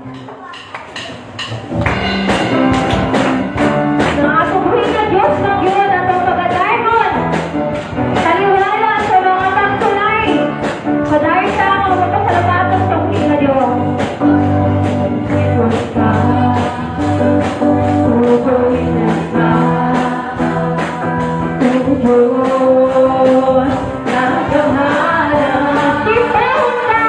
Ang atong buhi nga Diyos man gyud atong pagadayon. Taliwala sa mga pagsulay. Padayon ta nga magpasalamaton sa buhi nga Diyos. Ka, ka, Diyos, nagamanan. Simbahon ta!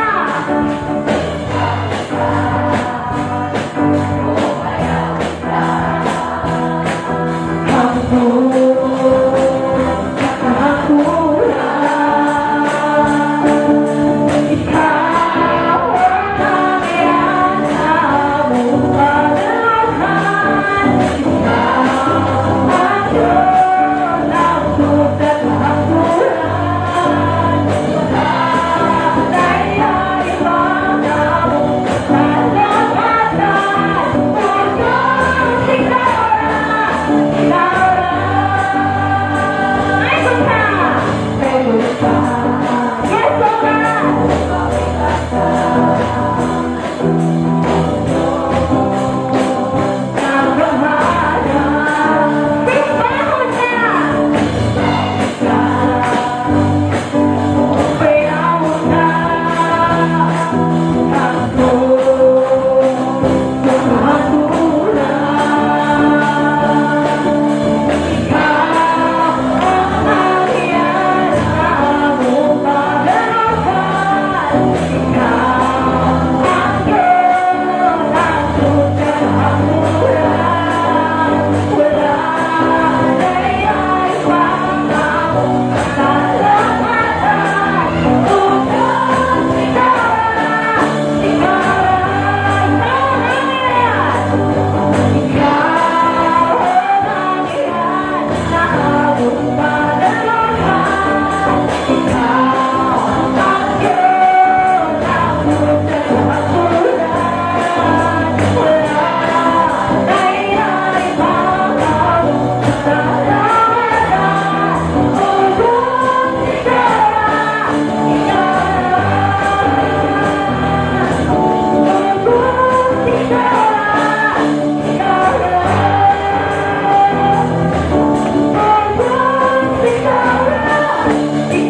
Yes, O God! Simbahon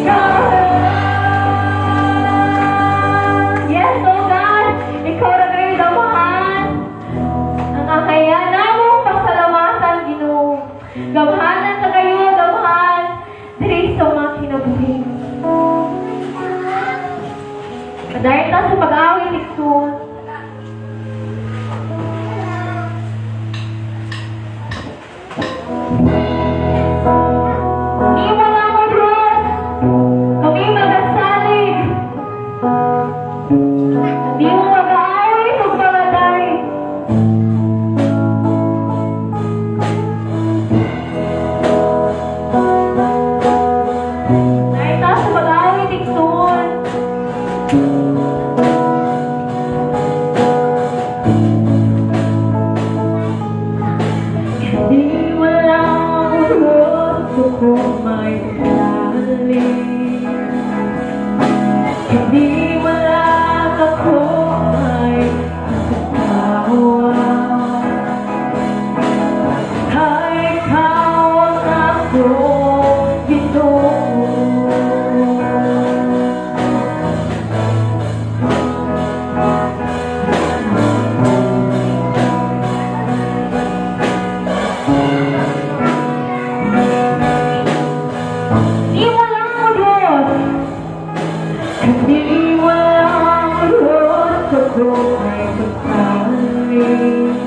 ta! Yes, O God, ikaw ra kayo damahan. Ang kakayahan namo pasalamatan, Ginoo. Gamhanan sa kayo, damahan, diri sa mga kinabuhi. Padayon ta sa pag-awit, igsoon. Imo na mo, Diyos. Kami magasalig. Di mo mag-aawit ug pangaday. Dahil ta sa pag-awit, igsoon. Di wala urot kung may lalim. Hindi wala ako may katawa. Kay ikaw ang akong Ginoo. Di wala mo, Diyos. Hindi wala urot ako may pagkalim.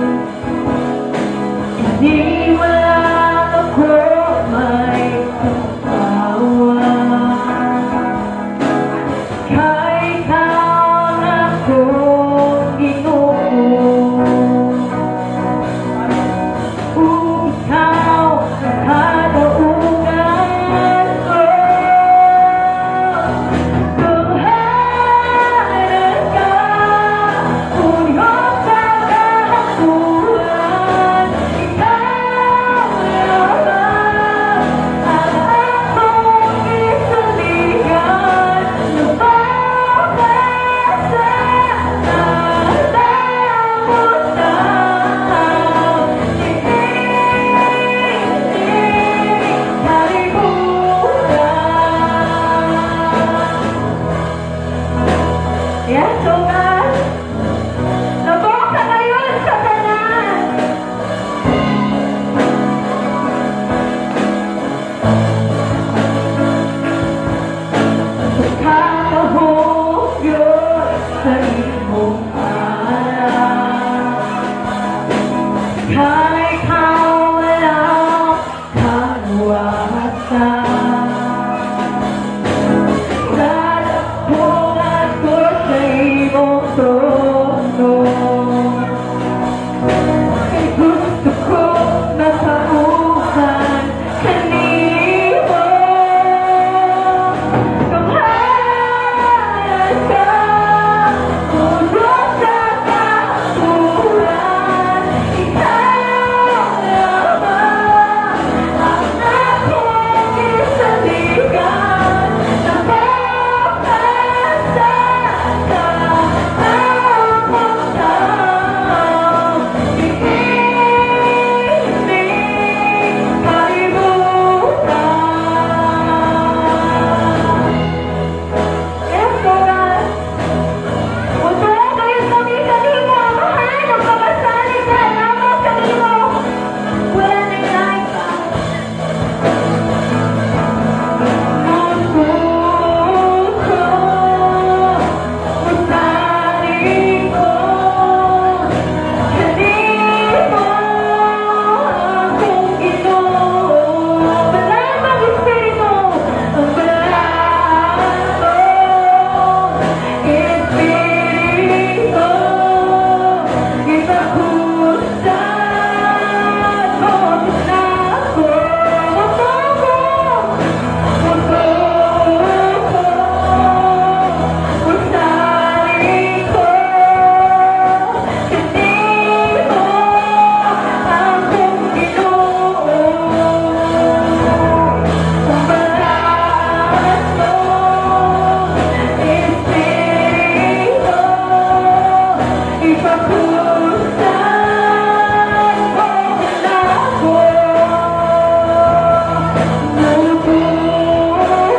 Hindi wala ako may katawa. Kay ikaw ang akong Ginoo. Ug ikaw ang kadaugan ko. Gamhanan ka, punyok sa kahangturan. Ikaw Ipakustan mo nako.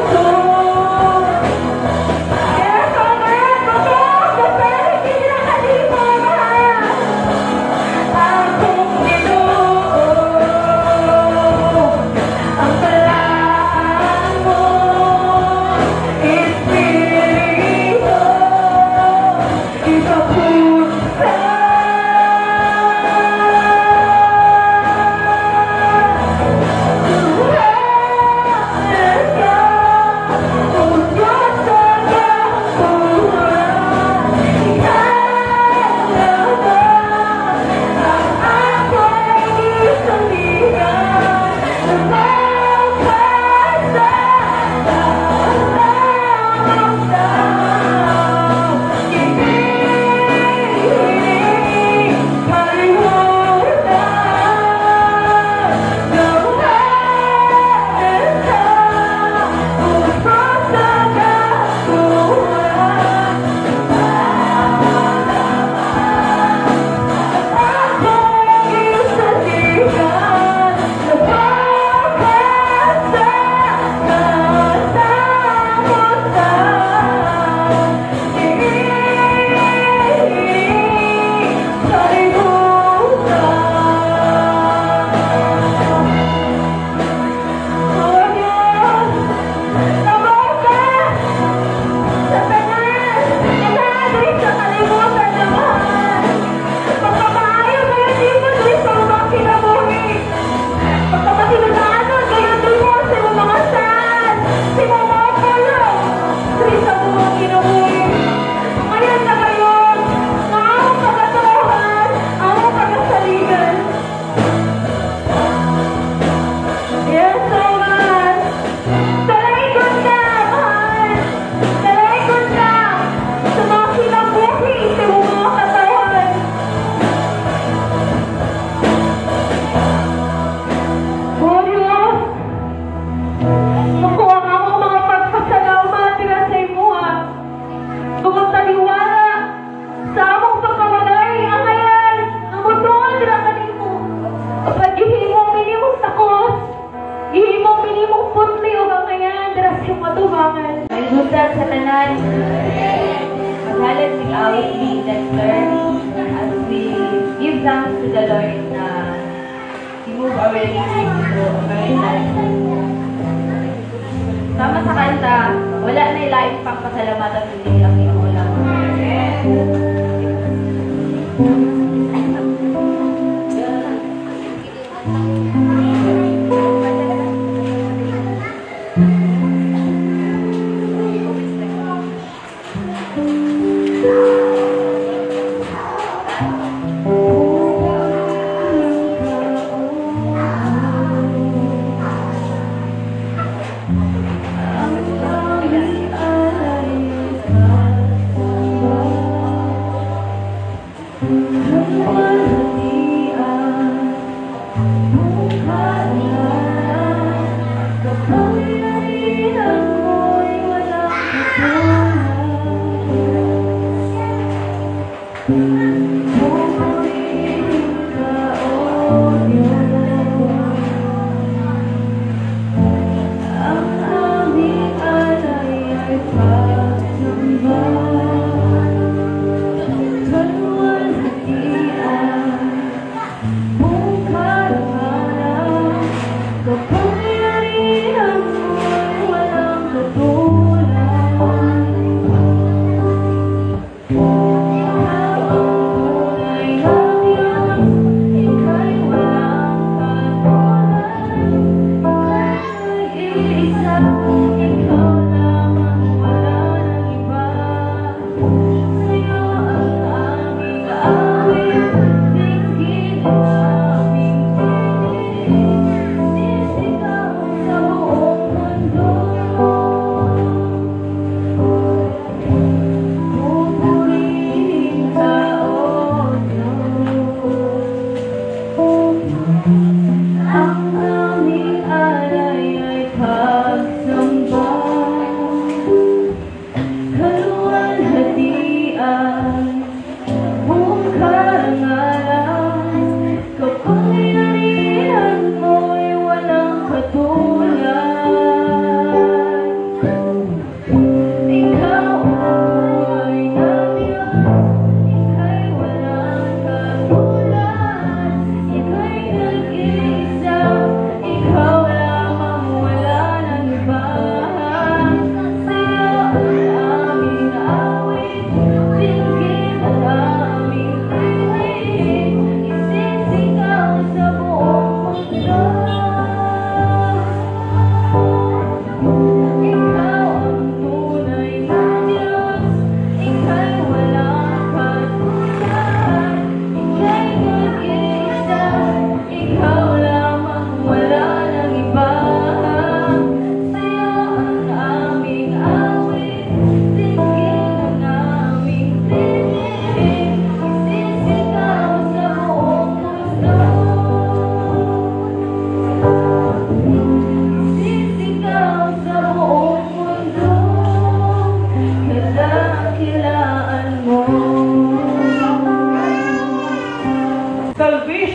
Mututok. Yes, oh God, tutok! Basta hindi na kanimo, mahal. Akong Ginoo, ang balaan mo, Espiritu, ipakustan. Yes, oh God. Talikod ka, mahal. Talikod ka sa mga kinabuhi sa iyong mga katawan. O Diyos, makuha nga akong mga pagpasalamat dira sa imuha. Kung magtaliwala sa among pagkawalay, ang ngayon, ang mutuon dira kanimo. Kapag gihimong minimong takos, gihimong minimong putli o ang ngayon, dira sa iyong matubangan. Ang buntag sa tanan, maghalad sig awit ni Dexter as we give thanks to the Lord na He move our life to a better life. Tama sa kanta, wala na laing pang pasalamatan kundi ang Ginoo lamang. Kapangyarihan mo'y walang katulad.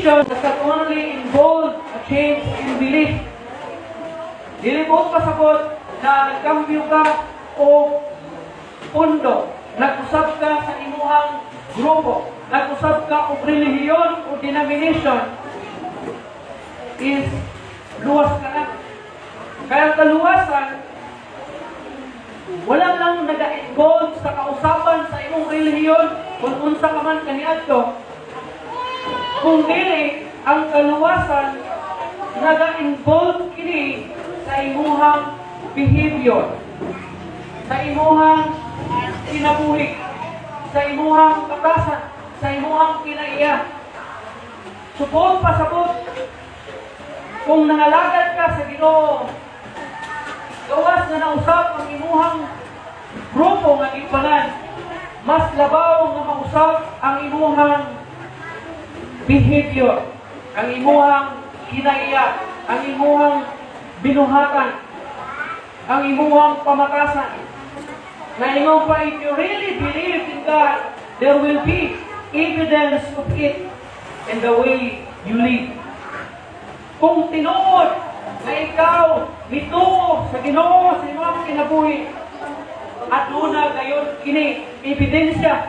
Salvation does not only involve a change in belief. Dili mo pasabot na nagkambyo ka o pundo, nag-usab ka sa imuhang grupo, nag-usab ka og relihiyon o denomination, is luwas ka na. Kaya ang kaluwasan, wala lang naga-involve sa kausapan sa imong relihiyon kung unsa ka man kaniadto. Kung dili, ang kaluwasan naga-involve kini sa imuhang behavior, sa imuhang kinabuhi, sa imuhang katasan, sa imuhang kinaiya. Suppose pasabot, kung nangalagad ka sa Ginoo, gawas na nausap ang imuhang grupo nga gipanan, mas labaw nga mausap ang imuhang behavior, ang imuhang kinaiya, ang imuhang binuhatan, ang imuhang pamatasan. Na ingon pa, if you really believe in God, there will be evidence of it in the way you live. Kung tinuod na ikaw mituo sa Ginoo sa imong kinabuhi, aduna gayon kini ebidensya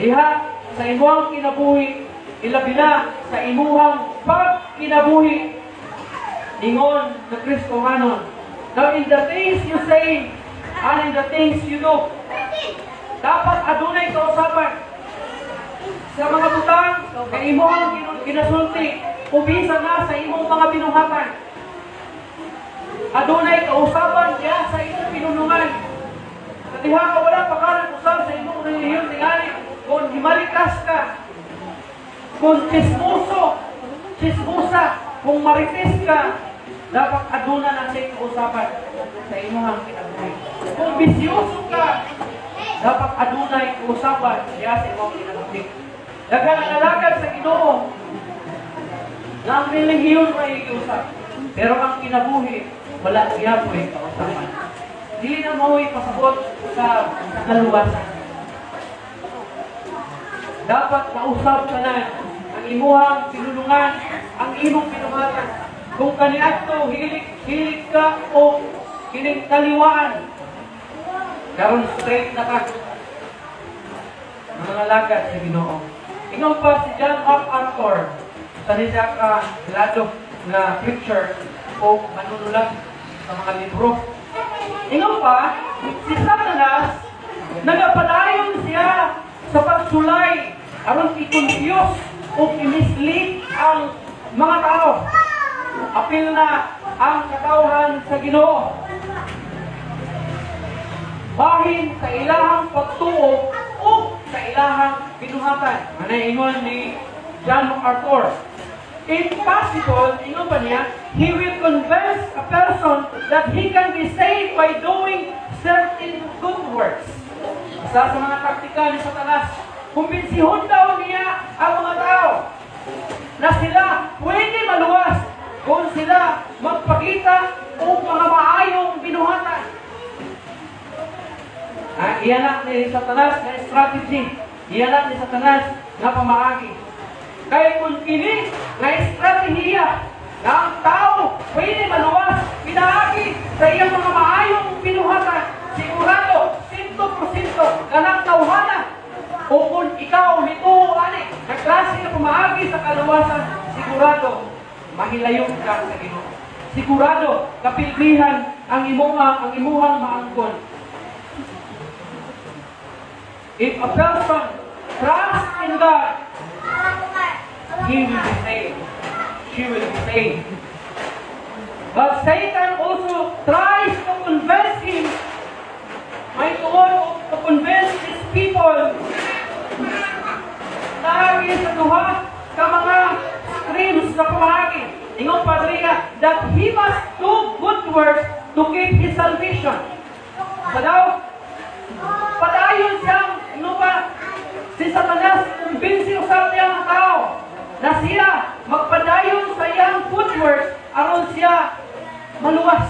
diha sa imong kinabuhi, ilabi na sa imuhang pagkinabuhi ingon na Kristohanon. Now, in the things you say and in the things you do, dapat adunay kausapan sa mga butang nga imuhang ginasulti o bisan na sa imong mga binuhatan. Adunay kausapan diha sa imong pinunungan. Sa diha ka wala pa ka nag-usab sa imong relihiyon, tingali, kung himalikas ka, kung chismoso, chismosa, kung marites ka, dapat aduna na siya kausapan sa imong kinabuhi. Kung bisyoso ka, dapat adunay kausapan diha sa imong kinabuhi. Daghan ang alagad sa Ginoo na ang relihiyon ay giusap, pero ang kinabuhi, wala giyapoy kausapan. Dili na mao'y pasabot sa kaluwasan. Dapat mausap tanan ang imuhang pinulungan, ang imong binuhatan. Kung kaniadto hilig hilig ka o kining kaliwaan, karon straight na ka ng mga lagad sa Ginoo. Ingon pa si John MacArthur, sa niya ka hilado nga preacher o manunulat sa mga libro. Ingon pa, si Satanas, nagapadayon siya sa pagsulay aron i-confuse o i-mislead ang mga tao. Apil na ang katawhan sa Ginoo bahin sa ilahang pagtuo o sa ilahang binuhatan. Ano ingon ni John MacArthur? If possible, ingon pa niya, he will convince a person that he can be saved by doing certain good works. Isa sa mga taktika ni Satanas, kumbinsihon daw niya ang mga tao na sila pwede maluwas kung sila magpakita og mga maayong binuhatan. Ah, iyan na ni Satanas nga strategy. Iyan na ni Satanas nga pamaagi. Kay kung kini nga estratehiya na ang tao pwede maluwas pinaagi sa iyang mga maayong binuhatan, sigurado, 100% kanang tawhana o kung ikaw mituo ani na klase nga pamaagi sa kaluwasan, sigurado mahilayon ka sa Ginoo. Sigurado kapilbihan ang imuhang maangkon. If a person trusts in God, he will be saved. She will be saved. But Satan also tries to convince him, may tuon to convince his people, naagi sa duha ka mga streams sa pamaagi. Ingon pa diriya that he must do good works to keep his salvation. Sa daw, padayon siyang, ano pa, si Satanas, kumbinsi usab niya ang tao na siya magpadayon sa iyang good works aron siya maluwas.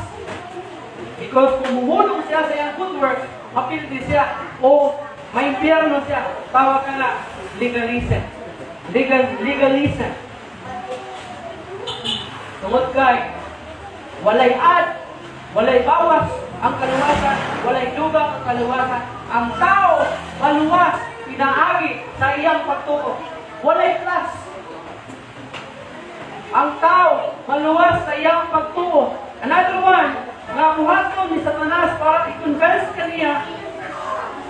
Because kung mumulong siya sa iyang good works, mapildi siya o maimpyerno siya. Tawag ka na legalism. Legalism. Tungod kay walay add, walay bawas ang kaluwasan, walay dugang ang kaluwasan. Ang tao maluwas pinaagi sa iyang pagtuo. Walay plus. Ang tao maluwas sa iyang pagtuo. Another one, nga buhaton ni Satanas para i-convince kaniya,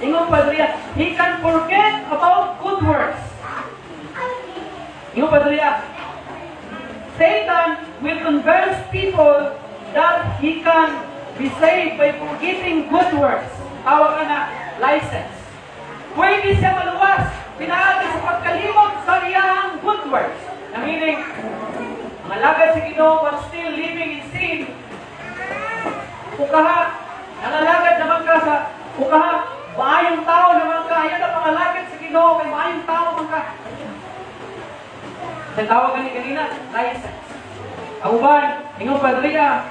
ingon pa diriya, he can forget about good works. Ingon pa diriya, Satan will convince people that he can be saved by forgetting good works. Tawag ka na, license. Pwede siya maluwas, pinaagi sa pagkalimot sa iyang good works. Na meaning, ang alagad sa Ginoo but still living in sin. Ukaha, nangalagad naman ka sa, ukaha, maayong tao naman ka, yan ang pangalagad sa Ginoo, kay maayong tao man ka. Sa tawag gani kanina, license. Ang uban, ingon pa diriya,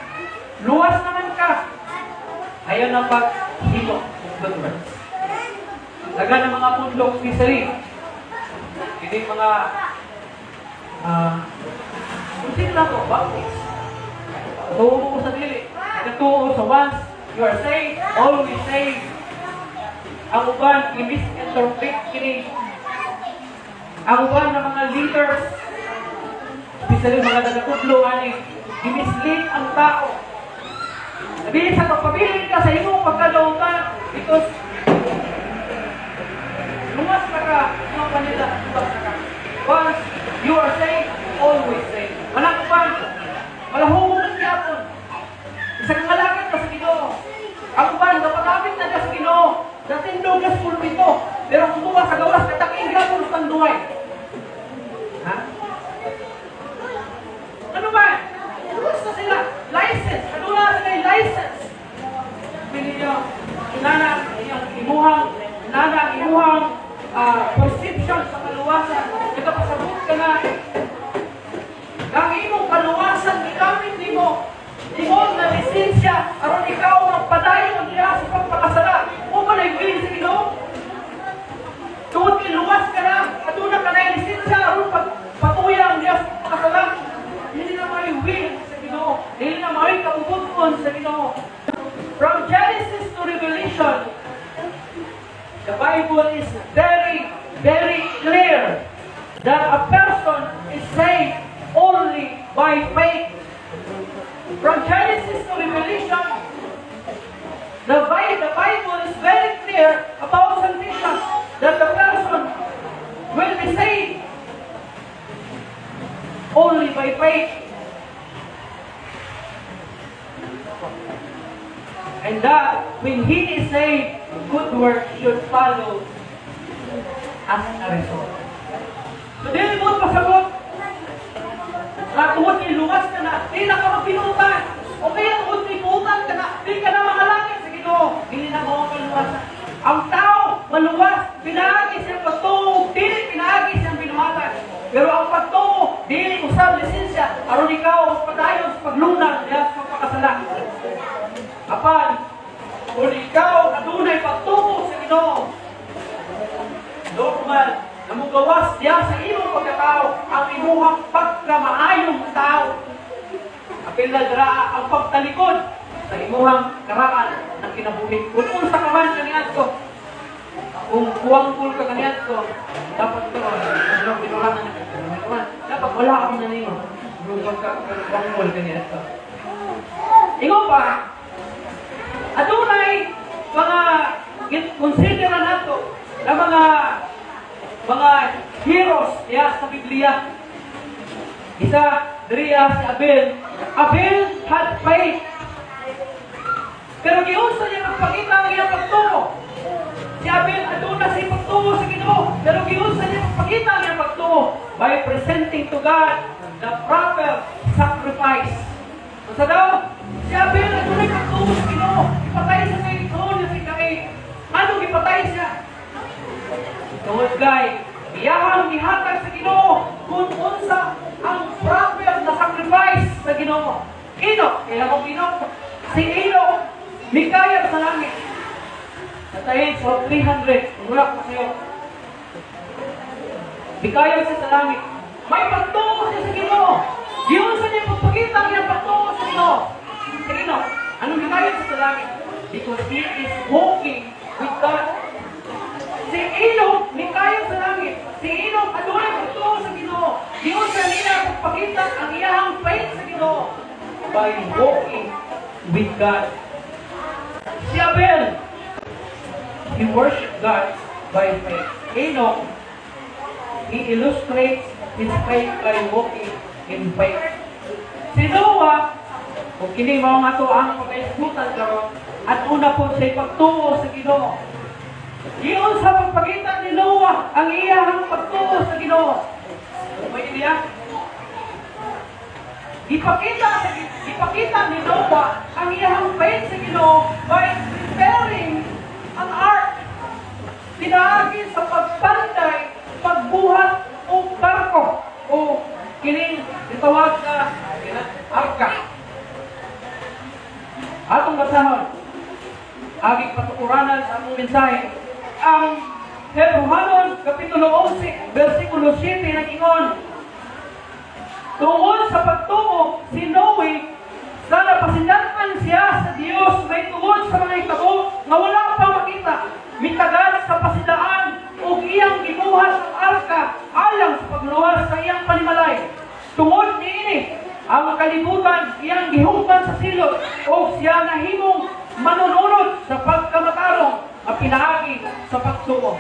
luwas naman ka. Ayaw na paghimo ng good works. Dagan ng mga pundok, especially, hindi mga, kung sino na to, Baptist. Tuo mo sa dili. Nagatuo sa once you are saved, always saved. Ang uban, i-misinterpret kini. Ang uban ng mga leaders, especially mga taga-tudlo, ani, i-mislead ang tao. Nabilin sa pagpabilin ka sa imong pagkadautan because luwas na ka, mga kanila, luwas na ka. Once you are saved, always saved. Wala ko pa, malahumong ng gyapon. Isa kang alagad ka sa Ginoo. Ang uban, napagapit na ka sa Ginoo. Natindog ka sa pulpito. Pero kung bukas sa gawas, kataking gyapon sa tanduay. Ha? Ano ba? Luwas na sila. License. Ano na sila yung license? Sabi ninyo, inana ang imuhang, inana ang imuhang perception sa kaluwasan. Nagapasabot ka na. Ang imong kaluwasan, gigamit nimo ingon na lisensya aron ikaw magpadayon diha sa pagpakasala. O ba na yung sa Ginoo? Tungod kay luwas ka na, aduna ka na lisensya aron pagpatuyang diha sa pagpakasala. Dili na may will sa Ginoo. Dili na may kabubut-on sa Ginoo. From Genesis to Revelation, the Bible is very, very clear that a person is saved only by faith. From Genesis to Revelation, the Bible is very clear about salvation, that the person will be saved only by faith. And that when he is saved, good works should follow as a result. So, dili mo pasabot na tungod kay luwas ka na, di na ka magpinutan. O kaya tungod kay putan ka na, di ka na makalangit sa Ginoo. Dili na mo ang kaluwasan. Ang tao, maluwas, pinaagi siyang pagtuo, dili pinaagi siyang binuhatan. Pero ang pagtuo, dili usab lisensya, aron ikaw magpadayon sa paglunang diha sa pagpakasala. Apan, kung ikaw adunay pagtuo sa Ginoo, normal na mugawas diha sa imong pagkatao ang imuhang pagkamaayong tao. Apil na dira ang pagtalikod sa imuhang karaan ng kinabuhi. Kung unsa ka man kaniadto, kung kuwangkul ka kaniadto, dapat karon ano binulangan na dapat wala akong nanimo. Kung kuwangkul kaniadto. Ingon pa, adunay mga consider nato na mga heroes diha sa Biblia. Isa diriya si Abel. Abel had faith. Pero giunsa niya magpakita ang iyang pagtuo. Si Abel aduna sa pagtuo sa Ginoo, pero giunsa niya magpakita ang iyang pagtuo by presenting to God the proper sacrifice. Unsa daw? Si Abel adunay pagtuo sa Ginoo. Ipatay siya sa igsoon niya si Cain. Anong gipatay siya? Tungod kay iyahang gihatag sa Ginoo kung unsa ang proper na sacrifice sa Ginoo. Enoch, kailan mo Enoch? Si Enoch mikayat sa langit. At the age of 300, wala ko sa'yo. Mikayag siya sa langit. May pagtuo siya sa Ginoo. Giunsa niya pagpakita ang iyang pagtuo sa Ginoo? Sa Ginoo. Anong mikayag siya sa langit? Because he is walking with God. Si Enoch, mikayag sa langit. Si Enoch, adunay pagtuo sa Ginoo. Giunsa niya pagpakita ang iyang faith sa Ginoo? By walking with God. Si Abel, he worshiped God by faith. Enoch, he illustrates his faith by walking in faith. Si Noah, kung kini mao nga to ang pagkaisgutan karon, at una po sa pagtuo sa Ginoo. Giunsa pagpakita ni Noah ang iyang pagtuo sa Ginoo? May idea? Ipakita ni Noah ang iyang faith sa Ginoo by preparing an ark. Pinaagi sa pagpanday, pagbuhat og barko o kining gitawag na arka. Atong basahon, aging patukuranan sa atong mensahe, ang Hebreohanon, Kapitulo 11, versikulo 7, nag-ingon, "Tungod sa pagtuo, si Noe, sa napasidan-an siya sa Dios may tungod sa mga hitabo nga wala pa makita, mitagad sa pasidaan ug iyang gibuhat ang arka alang sa pagluwas sa iyang panimalay. Tungod niini, ang kalibutan iyang gihungtan sa silot ug siya nahimong manununod sa pagkamatarong nga pinaagi sa pagtuo."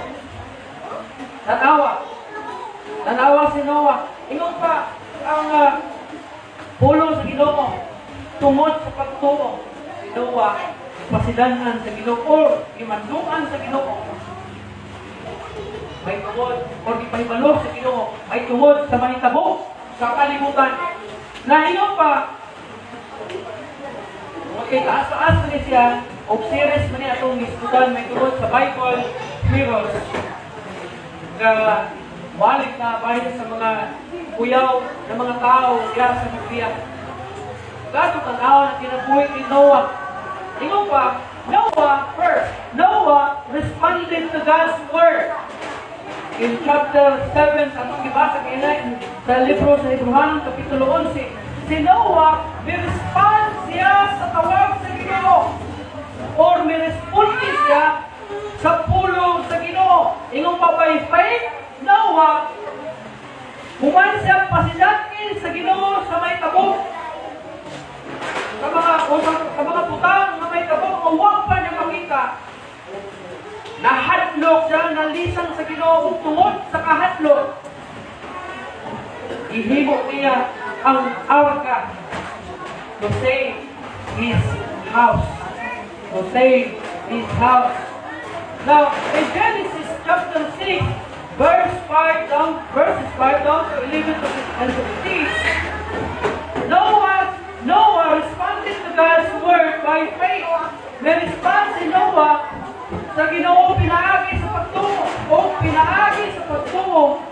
Tanawa. Tanawa si Noah. Ingon pa ang pulong sa Ginoo, tungod sa pagtuo si Noah, pasidanan sa Ginoo or gimanduan sa Ginoo may tungod or gipahibalo sa Ginoo may tungod sa mahitabo sa kalibutan. Na ingon pa, okay, taas-taas ni siya og series man ni atong gisgutan may tungod sa Bible Heroes nga balik na bahin sa mga kuyaw ng mga tao diya sa Biblia. Gato tanaw na kinabuhi ni Noah. Ingon pa, Noah first. Noah responded to God's word. In chapter 7, sa atong gibasa kanina sa libro sa Hebreohanon, Kapitulo 11, si Noah, mi-respond siya sa tawag sa Ginoo. Or mi-responde siya sa pulong sa Ginoo. Ingon pa, by faith, Noah, human siya pasidatin sa Ginoo sa may tabo. Sa mga butang nga may tabo nga wa pa niya makita. Nahadlok siya, nalisang sa Ginoo ug tungod sa kahadlok, gihimo niya ang arka to save his house. To save his house. Now, in Genesis chapter 6, verse 5 down, verses 5 down to 11 to and 15, Noah responded to God's word by faith. May response si Noah sa Ginoo pinaagi sa pagtuo o pinaagi sa pagtuo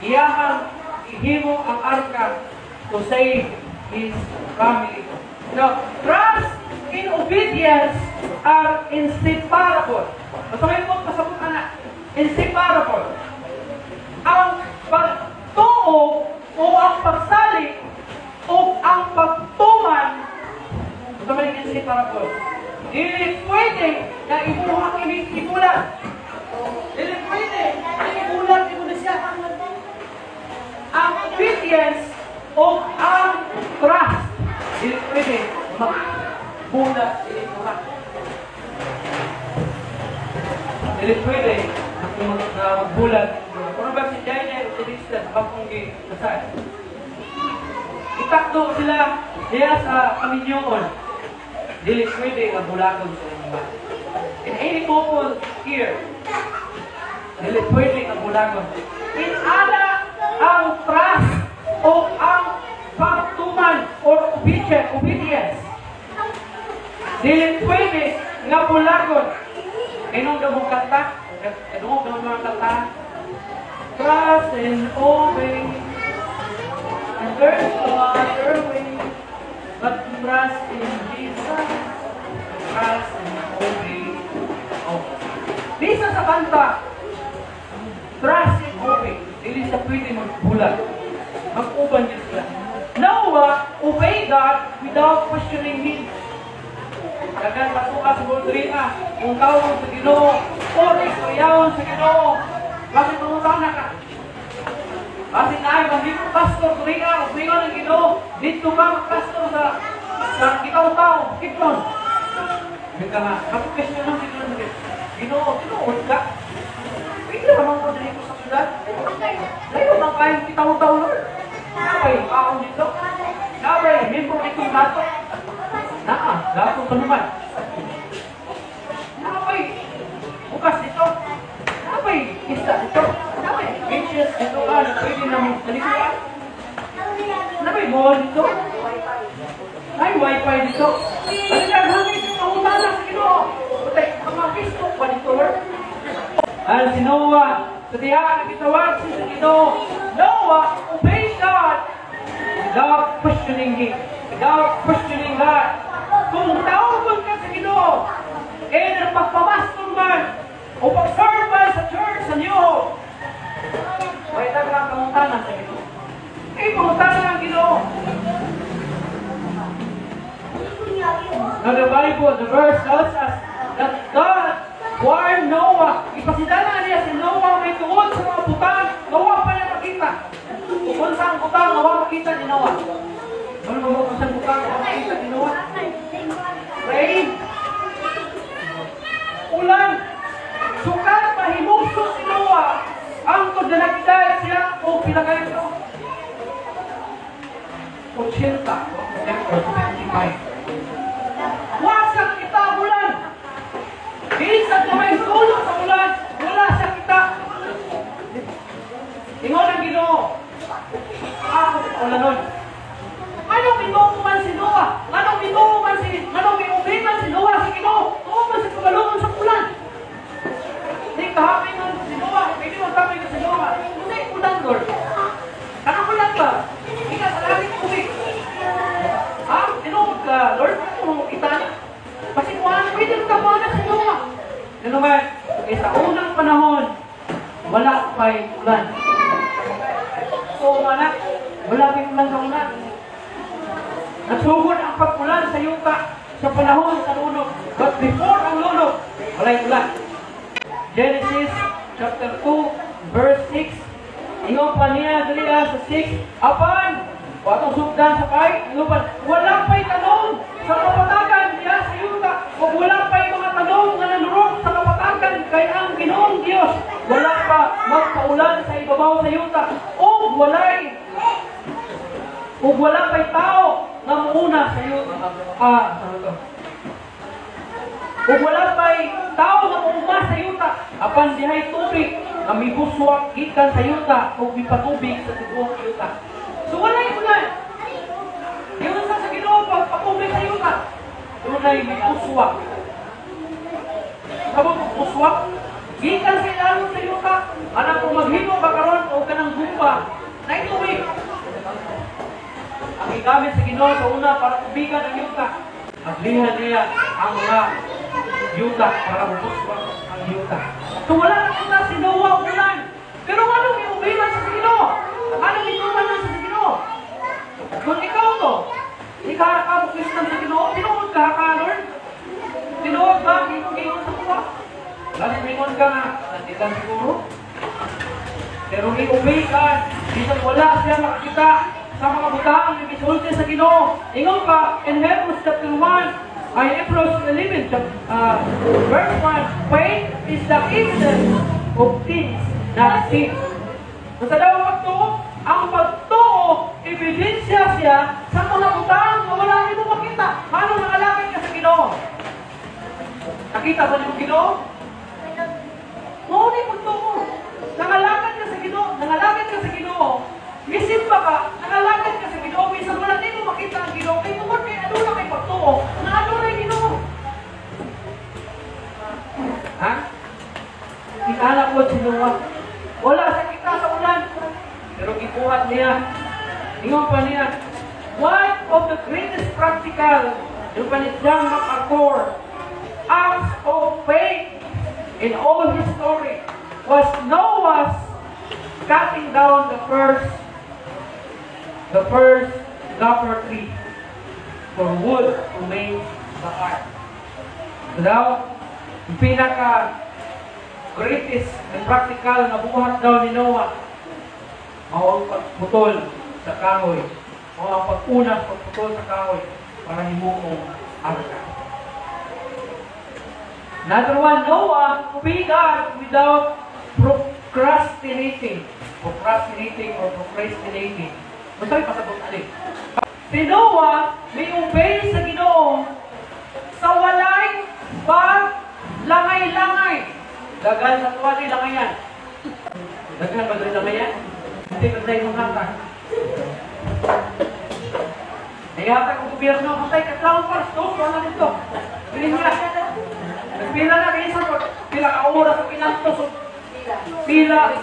iyahang ihimo ang arka to save his family. Now, trust and obedience are inseparable. Basta may po pasabot ana. Inseparable. Ang pagtuo o ang pagsalig o ang pagtuman, basta may inseparable. Dili pwede na imuha kining ibulat. Dili pwede na ibulat imo na siya. Ang obedience o ang trust, dili pwede magbulat dili mo. Dili pwede na magbulat. Kung ba si Jaine o si Dixon, bakong gibasay. Itakdo sila diya sa kaminyoon. Dili pwede nga bulagon sa inyong. In any couple here, dili pwede nga bulagon. In ana ang trust o ang pagtuman or obedience. Dili pwede nga bulagon. Inong daw mong kanta? Inong daw mga kanta? Trust and obey. And there's no other way but to trust in Jesus. Trust and obey. Oh. Bisa sa kanta, trust and obey. Dili siya pwede magbulag. Mag-uban niya sila. Noah obey God without questioning Him. Dagan patuka sa Bodrina, kung tawag sa Ginoo, o istoryahon sa Ginoo, bakit mangutana ka? Bakit na ay mahimo pastor diri, o ingon ng Ginoo, dito ka magpastor sa Kitaw-Taw, Kiplon. Hindi ka nga, mag-question lang siguro sa Ginoo, tinuod ka? Pwede naman ko diri ko sa syudad. Layo man kayong Kitaw-Taw, Lord. Nabay, kaon dito. Nabay, membro itong dato. Naa, dato pa naman. Nabay, bukas dito. Nabay, isda dito. Nabay, beaches dito ka na pwede na mo paliguan. Nabay, mall dito. Ay, wifi dito. Ano na, hangin sa pangutana sa Ginoo. Patay, ang mga Facebook pa dito, Lord. Ang si Noah, sa diha nagitawag siya sa Ginoo. Noah obeyed God without questioning Him, without questioning God. Kung tawgon ka sa Ginoo, eh, ang pagpapastor man, o pag-serve man sa church, sa New Hope, may tagang pangutana sa Ginoo. Eh, pangutana ang Ginoo. Now the Bible, the verse tells us that God warned Noah. Ipasidana niya si Noah may tungod sa mga butang nga wa pa niya makita. Kung saan butang nga wa makita ni Noah. Ano ba kung saan butang nga wa makita ni Noah? Rain. Ulan. Sukat mahimugso si Noah. Ang na nagdahil siya o pila kayo ito? 80 or 75. Wa siya kita ulan. Bisan na may sulok sa ulan, wala siya kita. Ingon ang Ginoo. Ako ulanon. Anong mituo man si Noah? Anong miubi man si Noah sa Ginoo? Tuo man sa kabalungon sa ulan. Di kahapin man si Noah, pwede mo sabi si Noah. Hindi ulan, Lord. Anong ulan ba? Ika sa langit tubig. Ha? Tinuod ka, Lord? Ano mo kita niya? Pasikuhan, pwede mo tapuan na si Noah. Ano man, eh, sa unang panahon, wala pa'y ulan. So, anak, wala pa'y ulan sa una. Nagsugod ang pag-ulan sa yuta sa panahon sa lunok. But before ang lunok, wala'y ulan. Genesis chapter 2, verse 6. Ingon pa niya dali sa 6, apan, watong sugdan sa kay, ingon pa, wala pa'y tanom sa kapatagan diha sa yuta, o wala pa'y mga tanom nga nanurok sa kapatagan kay ang Ginoong Dios wala pa magpaulan sa ibabaw sa yuta, o wala pa'y tao nga muuna sa yuta. Ah, ano to? Ug wala pa'y tao nga muuma sa yuta, apan dihay tubig nga mibuswak gikan sa yuta ug mipatubig sa tibuok yuta. So walay ulan. Yun sa Ginoo pagpatubig sa yuta. Dunay mibuswak. Sabot og buswak gikan sa ilalom sa yuta. Anang kung maghimo ka karon og kanang gumba, naay tubig. Ang gigamit sa Ginoo sa una para tubigan ang yuta. Aglihan niya ang mga yuta para mubuswak ang yuta. So wala na kita si Noah ulan. Pero anong iubiman sa Ginoo? Anong ituman sa Ginoo? Kung ikaw to, ikaw ka mo Kristiyan sa Ginoo, tinuod ka ka, Lord? Tinuod ba ang imong giingon sa kuha? Lalo mingon ka nga, nandito lang siguro. Pero i-obey ka, bisan wala siya makakita sa mga butang nga gisulti sa Ginoo. Ingon pa in Hebrews chapter 1, ay Hebrews 11, verse 1, faith is the evidence of things not seen. Kung sa daw pagtuo, ang pagtuo, ebidensya siya sa mga butang nga wala nimo makita. Paano nangalagad ka sa Ginoo? Nakita ba nimo Ginoo? Mao ni pagtuo. Nangalagad ka sa Ginoo, nangalagad ka sa Ginoo. Misimba ka, nangalagad ka sa Ginoo, bisan wala nimo makita ang Ginoo, kay tungod kay aduna kay pagtuo, na adunay Ginoo. Ha? Inala ko si Noah. Wala sa kita sa ulan. Pero gibuhat niya. Ingon pa niya, one of the greatest practical, yung pa ni John MacArthur, acts of faith in all history was Noah's Cutting down the first gopher tree for wood to make the ark. So daw, ang pinaka greatest and practical na buhat daw ni Noah, mao ang pagputol sa kahoy. Mao ang pag-una sa pagputol sa kahoy para himuong arka. Another one, Noah obeyed God without procrastinating. Procrastinating or procrastinating. Basta may pasabot ali. Si Noah may obey sa Ginoo sa walay paglangay-langay. Daghan sa tuwa di langayan. Daghan ba diri langayan? Hindi ba tayo manghatag? Naihatag ang gobyerno, matay katlaw para sa wala nito. Bilin niya. Nagpila na kayo sa pila ka oras ang pinantos. Pila.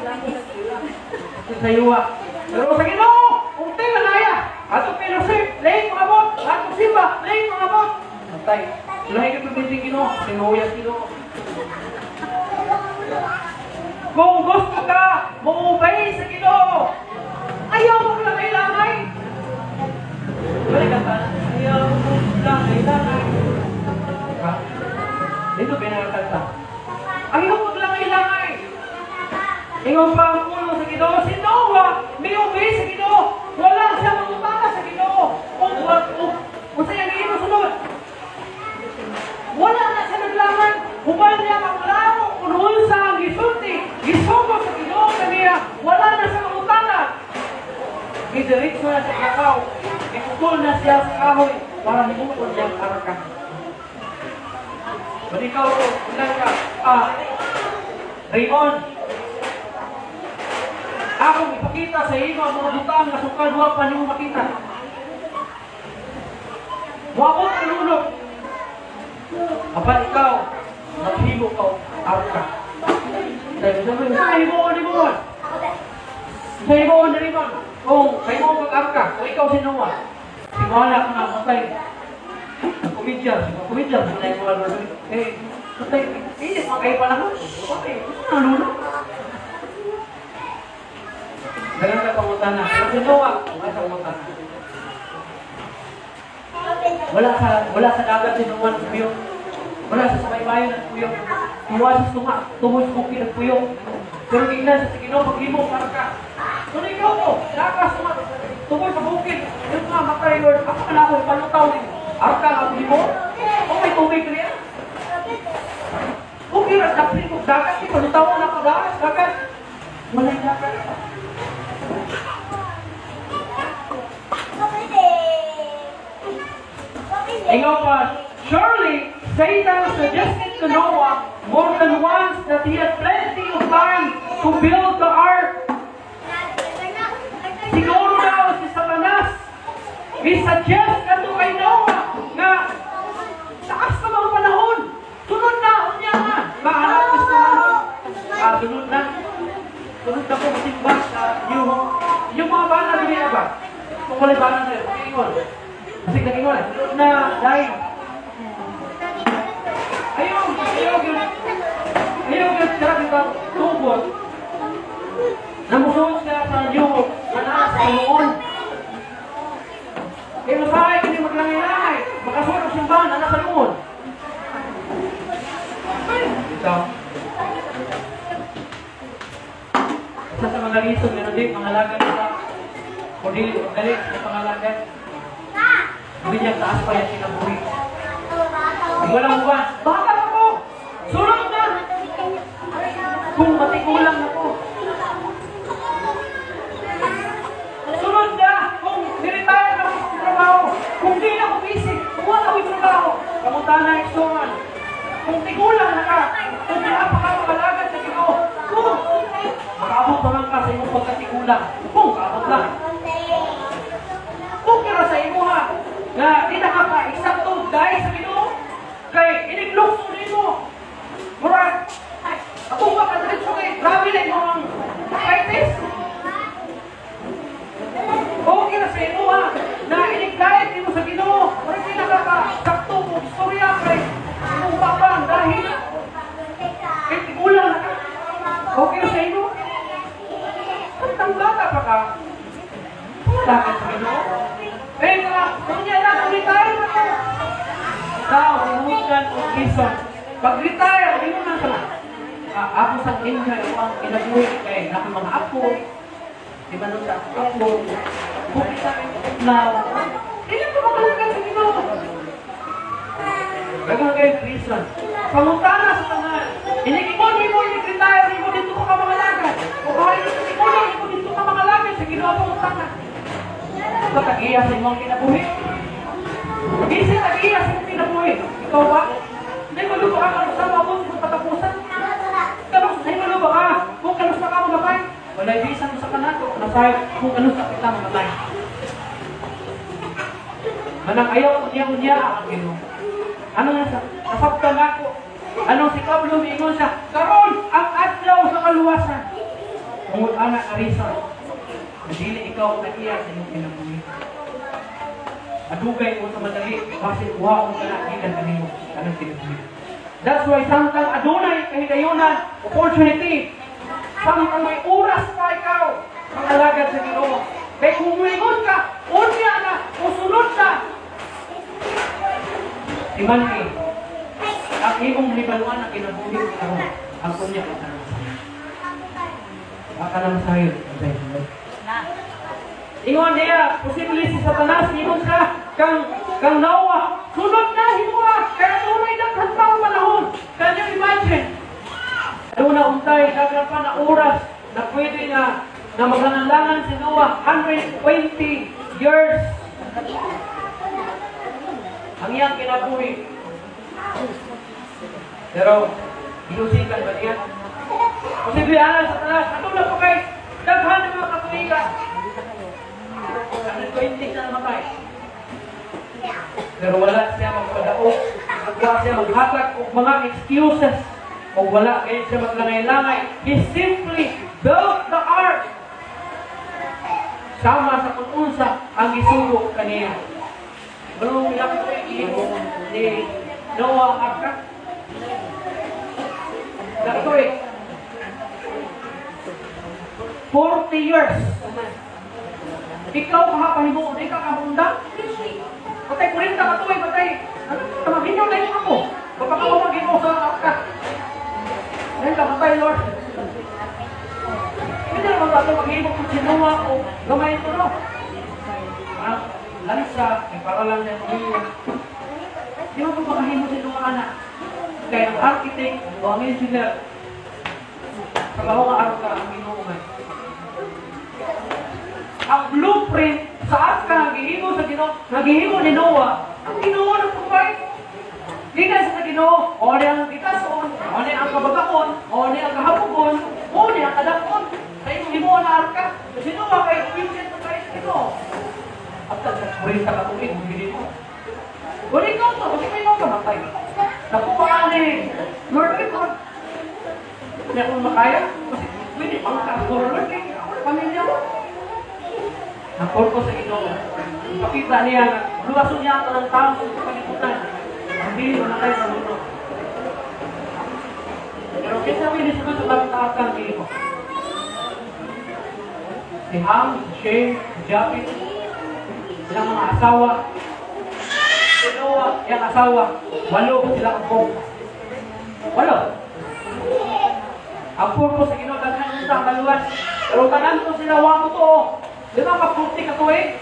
Sa yuwa. Pero sa Ginoo, unti na naya. Ato fellowship, late mga bot. Ato simba, late mga bot. Matay. Lahi ka pabinting Ginoo, sinuya Ginoo. Kung gusto ka, mo-obey sa Ginoo. Ayaw mo langay-langay. Balik ka pa. Ayaw mo langay-langay. Diba? Dito pinakakanta. Ayaw mo langay-langay. Ingon pa ang puno sa Ginoo. Si Noah, may obey sa Ginoo. Wala siya mangutana sa Ginoo. Kung sa iyang imo sunod. Wala na siya naglangan. Human niya maklaro kung unsa ang gisulti, gisugo sa Ginoo kaniya, wala na siya mangutana. Gidiretso na sa kakaw. Iputol na siya sa kahoy para himuon niyang arka. But ikaw, ilan ka? Raymond, akong ipakita sa imo ang mga butang nga sukad wa pa nimo makita. Moabot ang lunok. Apan ikaw, maghimo ka og arka. Dahil sa himuon ni mo. Sa himuon ni Raymond, kung kahimo kag arka, kung ikaw si Noah, si Wala ka nga matay. Komedya, komedya, eh, matay, eh, kayo panahon. Okay, ano lunok? Dagan ka pangutana. Pero si Noah, wala sa pangutana. Wala sa dagat si Noah nagpuyok. Wala sa sabaybayon nagpuyok. Tuwa sa tunga, tumoy sa bukid nagpuyok. Pero tingnan sa Ginoo paghimo para ka. Kung ikaw mo, nakas tumoy sa bukid, yung nga matay Lord, ako na ako palutaw ni arka nga himo. O may tubig niya. Okay ra dapat ko dagat ni palutaw na ako dagat, dagat. Wala dagat. Ingon pa, surely Satan suggested to Noah more than once that he had plenty of time to build the ark. Siguro daw si Satanas, he suggest kadto kay Noah nga taas na mga panahon. Sunod na, unya na. Mahanap ko sa sunod na. Sunod na po masimba sa New Hope. Yung mga bana, dili na ba? Kung wala'y bana na yun, ingon. Kasi nag-ingon, sunod na, dahil. Ayaw, ayaw, ayaw, sarap yung tubot. Namusuot siya sa New Hope, na nasa noon. Kaya masahay, hindi maglangay-langay. Makasunod simbahan, na nasa noon. Ito. Isa sa mga reason, meron din, pangalagan sa o dili, dali, sa pangalagan. Hindi niya taas pa yan sinabuhi. Walang uwan. Baka ako! Sunod na! Kung matigulang ako. Sunod na! Kung niretire na ako sa trabaho. Kung di na ako busy, kung wala ako'y trabaho. Kamunta na iksuman. Kung tigulang na ka, kung napakapalagan sa Ginoo, kung makaabot pa man ka sa imong pagkatigulang, kung kaabot lang. Kung kira sa imo ha, nga di na ka pa eksakto dahil sa Ginoo, kay iniglukso nimo. Murag, ako ba ka diretso kay grabe na imong arthritis. Okay na sa imo ha, na iniglayad nimo sa Ginoo, murag di na ka pa sakto mo istorya kay imong babang dahil kay tigulang na ka. Okay na sa imo. pa ka, wala ka sa Ginoo. Eh nga, unya na, retire na ko. Ikaw, hinugan o reason. Pag-retire, di mo na sa ako sa enjoy ako ang kinabuhi kay na mga apo. Di ba nung sa ako apo? Bukit sa now. Dili ko makalagad sa Ginoo. Daghang kayo reason. Pangutana sa tanan. Inig-ingon mo, inig-retire mo dito ka mangalagad. O kahit inig-ingon mo dito ka mangalagad sa Ginoo pangutana. Ikaw tag-iya sa imong kinabuhi. Busy tag-iya sa imong kinabuhi. Ikaw ba? Hindi mo lupa ka kanus sa mabot sa katapusan. Kanus, hindi mo lupa ka kung kanus na ka mamatay. Wala'y bisan mo sa kanato, nasay kung kanus na kita mamatay. Manang ayaw unya-unya ang Ginoo. Ano nga sa nasabtan ako? Anong si Pablo miingon siya? Karon ang adlaw sa kaluwasan. Tungod ana ka reason. Dili ikaw nag-iya sa imong kinabuhi. Adugay mo sa madali, basin kuha mo kana gikan kanimo kanang kinabuhi. That's why samtang adunay kahigayunan, opportunity, samtang may oras pa ikaw, mangalagad sa Ginoo. Kay kung muingon ka, unya na, usunod na. Si Manny, ang imong hibaluan ang kinabuhi karon, ang unya ka na. Baka lang sayo. Ingon niya, posible si Satanas, ingon siya, kang Noah, sunod na, himuha, kaya tunay daghan pa ang panahon. Can you imagine? Aduna untay, daghan pa na oras na pwede na na maglangan si Noah, 120 years. Ang iyang kinabuhi. Pero, giusikan ba niya? Posible ana Satanas, aduna pa kay daghan ng mga katuigan. 120 na namatay. Pero wala siya magpadaog, wala siya maghatag og mga excuses, o wala kayo siya maglangay-langay. He simply built the ark. Sama sa kung unsa ang gisugo kaniya. Pero ilang tuig gihimo ni Noah ang arka? Ilang tuig? 40 years. Ikaw kahapahimo, di ka kahundang. Patay 40 ka tuig, patay. Ano, tamaginyo na yung ako. Baka ka maginoo sa arka. Dahil ka patay, Lord. Hindi naman ba ito maghimo kung si Noah o gamay ito, no? Ang lansa, ay para lang niya pamilya. Di ba po makahimo si Noah, anak? Kaya ang architect o ang engineer, trabaho nga arka ang Ginoo man. Ang blueprint sa arka nga gihimo sa Ginoo, nga gihimo ni Noah, ang Ginoo nang provide. Gikan sa Ginoo, o ni ang gitason, o ni ang kabagaon, o ni ang kahabugon, o ni ang kadakon. Sa imong himuon na arka. Si Noah kay obedient na tayo sa Ginoo. At sa 40 ka tuig, bumili mo. Wala ikaw to, kasi kayo kamatay. Nakuha ni Lord, ikaw. Hindi ako makaya. Kasi pwede pang Lord, kaya ako na pamilya ko. Ang purpose sa Ginoo, pakita niya na luwason niya ang tanang tao sa kalibutan. Ang dili mamatay sa mundo. Pero kinsa may nisulod sa bagong ang Ginoo? Si Ham, si Shem, si Japheth, silang mga asawa. Si Noah, iyang asawa, walo sila ang buok. Walo. Ang purpose sa Ginoo daghan unta ang kaluwas. Pero tanan ko sila wa mo to. Di ba ka 40 ka tuig?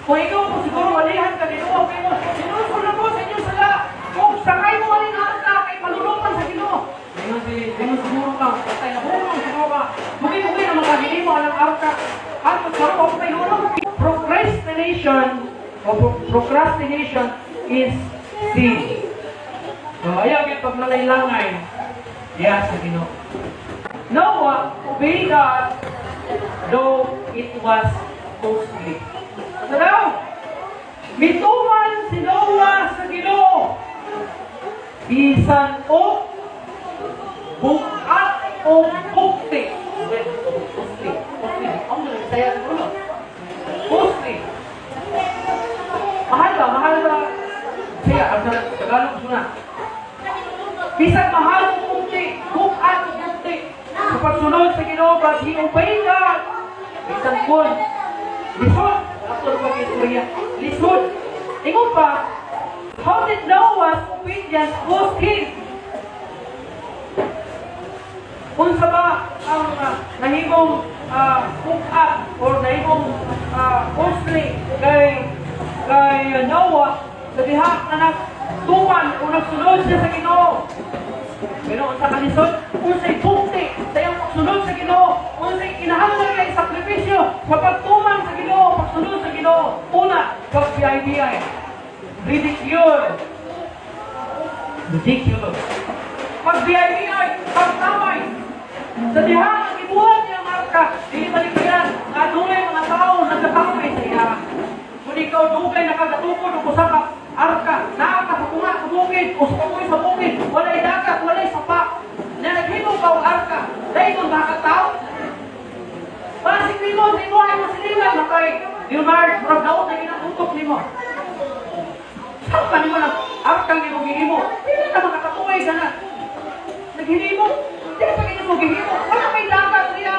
Kung ikaw mo siguro walihan ka ni Noah, pero sinusunod mo sa inyo sala. Kung sakay mo alin arka kay malulupan sa Ginoo. Ingon si ingon siguro ka, patay na hulong siguro ka. Mugi-mugi na makahilimo ang arka. At karon ako patay hulong. Procrastination o procrastination is sin. So ayaw gyud paglalay-langay diya sa Ginoo. Noah obeyed God though it was costly. Ano daw? Mituman si Noah sa Ginoo. Bisan og bugat o bukti. Costly. Costly. Ang saya siguro. Costly. Mahal ba? Mahal ba? Siya, ang Tagalog suna. Bisan mahal o bukti, bugat o bukti. Sa pagsunod sa Ginoo, but he obeyed God. Bisan kun lisod, ato pa istorya. Lisod. Ingon pa, how did Noah's obedience cost him? Unsa ba ang nahimong hook-up or nahimong costly kay Noah sa diha nga nagtuman o nagsunod siya sa Ginoo? Pero unsa kalisod, unsay bukti sa iyang pagsunod sa Ginoo, unsay kinahanglan kay sakripisyo sa pagtuman sa Ginoo, pagsunod sa Ginoo. Una, pag-BIBI. Ridicule. Ridiculous. Pag-BIBI, pagtamay. Sa diha ang ibuhat niya ang arka, dili malikyan, nga adunay mga tao nagkatamay sa iya. Kung ikaw dugay nakagatukod og usa ka arka, naa ka sa tunga sa bukid, o sa kamoy sa bukid, walay dagat, walay sapa, na naghimo ka og arka, dahil ba ka tao? Basig nimo, sa imo ay masiliwan, makay Leonard, murag daot na ginatutok nimo. Saan ka nimo ng arkang imong gihimo? Pila ka makakatuway ka na. Naghihimo? Hindi pa ganyan mo gihimo. Wala may dagat niya.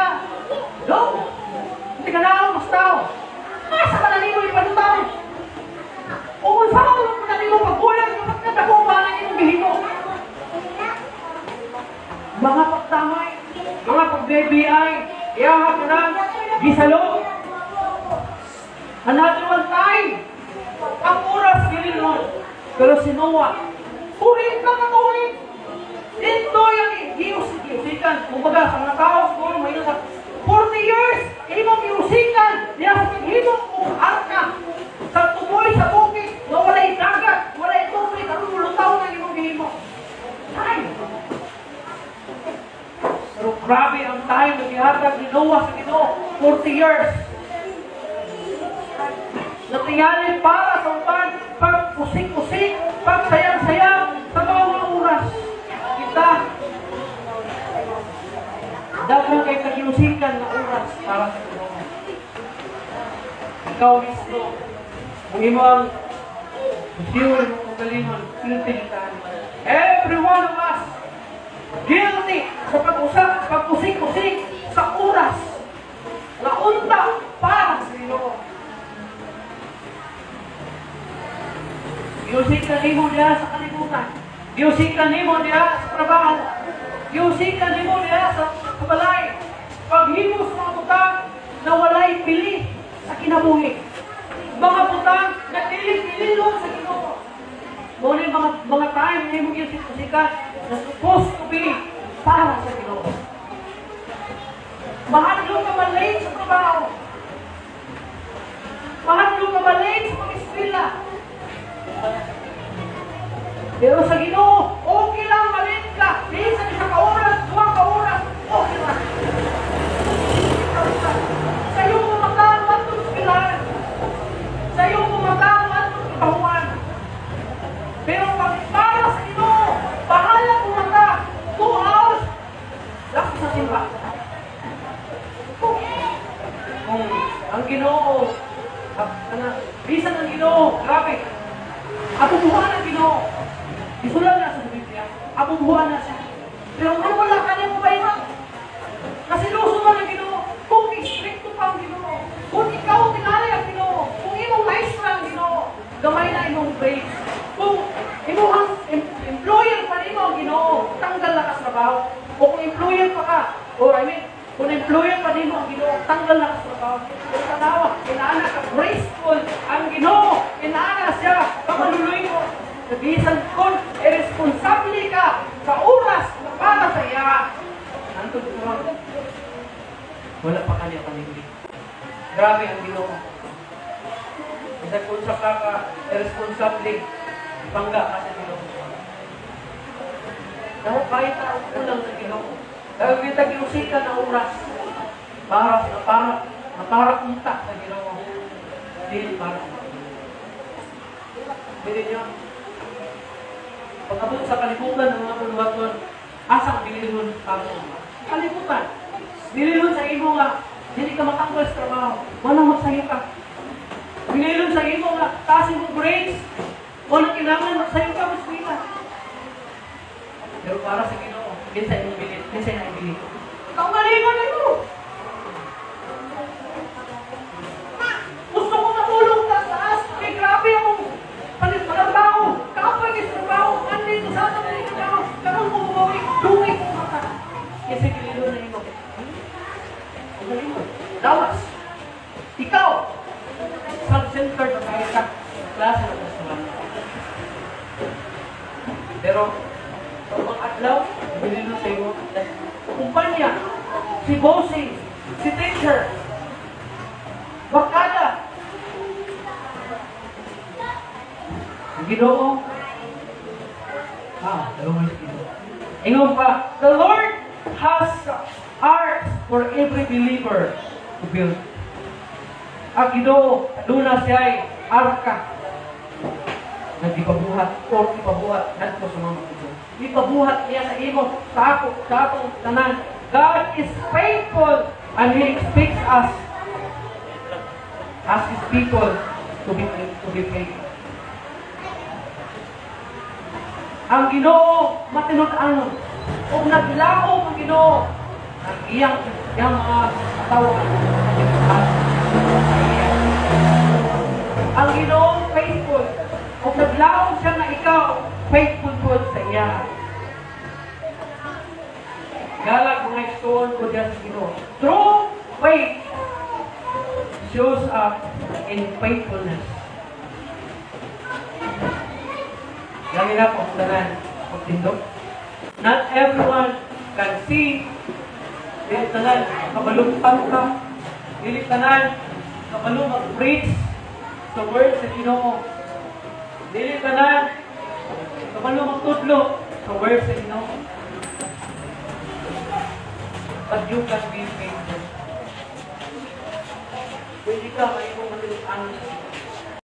No? Hindi ka na mas tao. Asa ka na nimo ipanutaw? O kung saan ka na nimo pagbulag, kapag nadako ba na imong gihimo? Mga pagtamay, mga pag-BBI, iyaha ka na, gisalog. Another one time, ang oras gililon. Pero si Noah, tuwing ka katuwing. Dito yung giusikan. Kumbaga, sa mga tao, siguro may sa 40 years, imong giusikan, niya sa paghimong og arka. Sa tumoy sa bukid, nga walay dagat, walay tubig, aron mulutaw na imong gihimo. Time. Pero grabe ang time na gihatag ni Noah sa Ginoo, 40 years. Natingalin para sa uban, pag-usik-usik, pag-sayang-sayang sa mga oras. Kita, daghan kay kagiusikan na oras para sa Ginoo. Ikaw mismo, kung imo ang sure mo kagalingon, guilty kita. Every one of us, guilty sa pag-usap, pag-usik-usik sa oras na unta para sa Ginoo. Giusikan nimo diha sa kalibutan. Giusikan nimo diha sa trabaho. Giusikan nimo diha sa balay. Paghimo sa mga butang na walay pili sa kinabuhi. Mga butang na dili-pili sa Ginoo. Mao ni mga time nimo giusikan na supposed to be para sa Ginoo. Mahadlok ka ma-late sa trabaho. Mahadlok ka ma-late sa pag-eskwela. Pero sa Ginoo, okay lang malit ka. Bisan isa ka oras, 2 ka oras, okay lang. Sa iyong pumatang atong eskwelahan. Sa iyong pumatang atong trabahuan. Pero pag para sa Ginoo, bahala pumata, 2 hours, lang sa simba. Kung ang Ginoo, bisan ang Ginoo, grabe. Abubuhan ang Ginoo. Isulat na sa Biblia. Abubuhan na siya. Pero kung wala ka niyang mabayran, nasiluso man ang Ginoo. Kung istrikto pa ang Ginoo, kung ikaw tinalay ang Ginoo, kung imong maestra ang Ginoo, gamay na imong praise. Kung imong employer pa nimo ang Ginoo, tanggal na ka sa trabaho. O kung employer pa ka, or I mean, kung employer pa nimo ang Ginoo, tanggal na ka sa trabaho. Kung tanawa, inaana ka graceful ang Ginoo, inaana siya, kamaluluy mo. Nabisan kung irresponsable ka sa oras na para sa iya. Nantod ko ron. Wala pa kanya panindi. Grabe ang Ginoo. Bisa kung sa ka irresponsable, ipangga ka sa Ginoo. Dahil kahit ang kulang sa Ginoo. Dahil kita giusikan na oras para unta sa Ginoo. Dili para sa Ginoo. Pwede niyo, pag-abot sa kalibutan ng mga puluhaton, asa ang bilihon para sa mga kalibutan. Bilihon sa imo nga, dili ka matanggal sa trabaho, walang magsayo ka. Bilihon sa imo nga, taas imong grades, walang kailangan magsayo ka, mas. Pero para sa Ginoo, kinsa imong bilin, kinsa imong bilin. Ikaw galingon nimo. Self-centered na kaayo ka. Klase ng Kristohanon. Pero, sa ubang adlaw, bilin sa imo, kumpanya, si bossing, si teacher, barkada. Ang Ginoo, dalawang sa Ginoo. Ingon pa, the Lord has arks for every believer to build. Ang Ginoo, aduna siya arka na gipabuhat o ipabuhat ngadto sa mga magtuturo. Ipabuhat niya sa imo, sa ako, sa atong tanan. God is faithful and He expects us as His people to be faithful. Ang Ginoo matinud-anon ug naglaom ang Ginoo ang iyang mga katawhan. Ang Ginoo faithful ug naglaom siya nga ikaw faithful pud sa iya. Galag mga igsoon ko diyan sa Ginoo. True faith shows up in faithfulness. Lagi na po ang tanan pagtindog. Not everyone can see. Dili tanan kabalumtan ka. Dili tanan kabalo mag-preach sa word sa Ginoo. Dili tanan kabalo magtudlo sa word sa Ginoo. But you can be faithful. Pwede ka mahimong matinud-anon sa Ginoo.